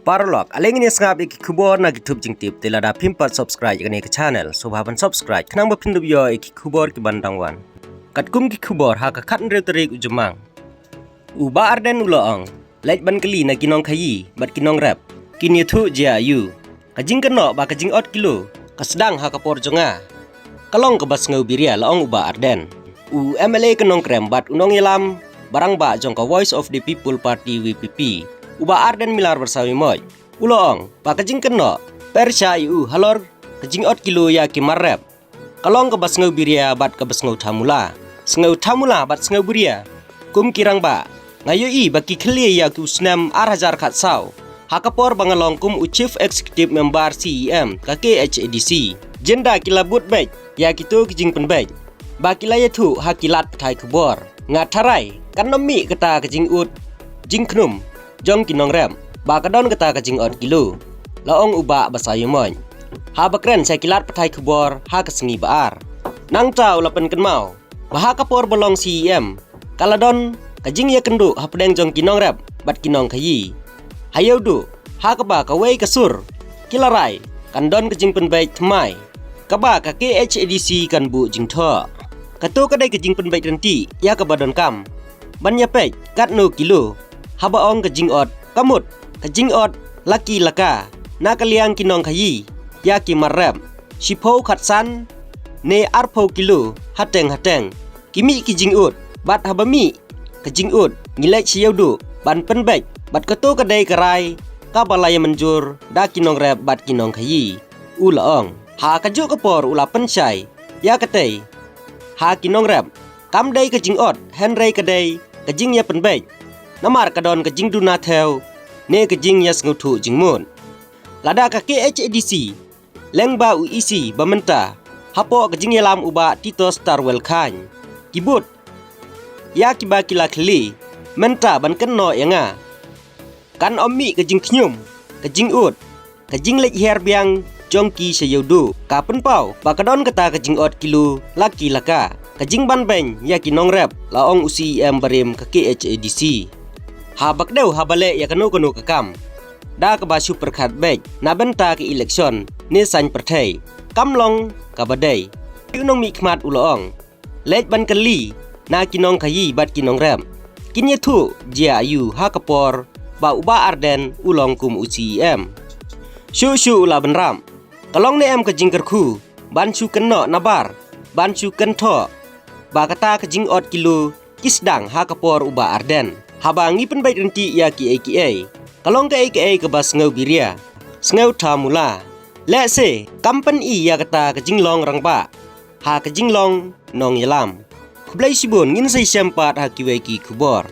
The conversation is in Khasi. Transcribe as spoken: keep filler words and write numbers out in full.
Paralok, ale ngin ïa sngap ïa ki khubor na ki thup jingtip, te lada phim pat subscribe ïa kane ka channel, sngewbha ban subscribe, khnang ba phin dup ïoh ïa ki khubor ki ban dang wan. Katkum ki khubor ha ka khathynriew tarik u Jymmang, u Bah Ardent u la ong, leit ban kylli na ki nongkhaïi bad ki nongrep, kin ïathuh jia aiu. Ka jingkynnoh ba ka jingot kilo ka sdang ha ka por jong nga, ka long kaba sngewbiria, la ong u Bah Ardent. U M L A ka Nongkrem bad u nongïalam ba rangbah jong ka Voice of the People Party, V P P, u Bah Ardent Miller Basaiawmoit, u la ong ba ka jingkynnoh pyrshah ïa u halor ka jingot kilo ïa ki mar rep, ka long kaba sngewbiria bad kaba sngewthamula. Sngewthamula bad sngewbiria. Kum ki rangbah, nga ïohi ba ki khlieh ïa ki u snem ar hajar khatsaw, ha ka por ba nga long kum u Chief Executive Member, C E M, ka K H A D C. Jin da ki la bud beit ïa kito ki jingpynbeit ba ki la ïathuh ha ki lad pathai khubor, nga tharai kan ym mih kata ka jingut jingkhnum jong ki nongrep ba ka don kata ka jingot kilo, la ong u Bah Basaiawmoit haba kren sha ki lad pathai khubor ha ka sngi ba ar. Nangta u la pynkynmaw ba ha ka por ba long C E M, ka la don ka jingïakynduh hapdeng jong ki nongrep bad ki nongkhaïi ha Ïewduh, ha kaba kawei ka sur ki la rai kan don ka jingpynbeit thymmai, kaba ka K H A D C kan buh jingthoh. Kato ka dei ka jingpynbeit ryntih ïa kaba donkam ban ïa peit katno kilo, haba ong ka jingot, ka mut ka jingot la ki la ka, na ka liang ki nongkhaïi ïa ki mar rep, shiphew khatsan ne arphew kilo hateng hateng. Ki mih ki jingut, bad haba mih ka jingut, ngi leit sha Ïewduh ban pynbeit, bad kato ka dei ka rai kaba la ïa mynjur da ki nongrep bad ki nongkhaïi, u la ong. Ha kajuh ka por u la pynshai ïa katei ha ki nongrep, kam dei ka jingot, hynrei ka dei ka jingïapynbeit, namar ka don ka jingduna thew ne ka jingïasngewthuh jingmut. Lada ka K H A D C lyngba u E C ba mynta, hapoh ka jingïalam u Bah Titosstarwell Chyne, ki bud ïa kiba ki la khlieh mynta ban kynnoh ïa nga, kan ym mih ka jingkhñium, ka jingut, ka jingleit hiar biang jong ki sha Ïewduh. Ka pynpaw ba ka don kata ka jingot kilo la ki la ka, ka jingbanbeiñ ïa ki nongrep, la ong u C E M barim ka K H A D C. Haba kdew haba leh ïa kano kano ka kam, da kaba shu pyrkhat beit na bynta ka election ne saiñ pyrthei, kam long kaba dei. U nongmihkhmat u la ong, leit ban kylli na ki nongkhaïi bad ki nongrep, kin ïathuh jia aiu ha ka por ba u Bah Ardent u long kum u C E M. Shuh shuh u la bynrap, ka long ne em ka jingkyrkhu ban shu kynnoh nabar ban shu kynthoh ba kata ka jingot kilo ki sdang ha ka por u Bah Ardent? Haba ngi pynbeit ryntih ïa kiei kiei, ka long kaei kaei kaba sngewbiria, sngewthamula. Lehse kam pyni ïa kata ka jinglong rangbah ha ka jinglong nongïalam. Khublei shibun, ngin sa ïashem pat ha kiwei ki khubor.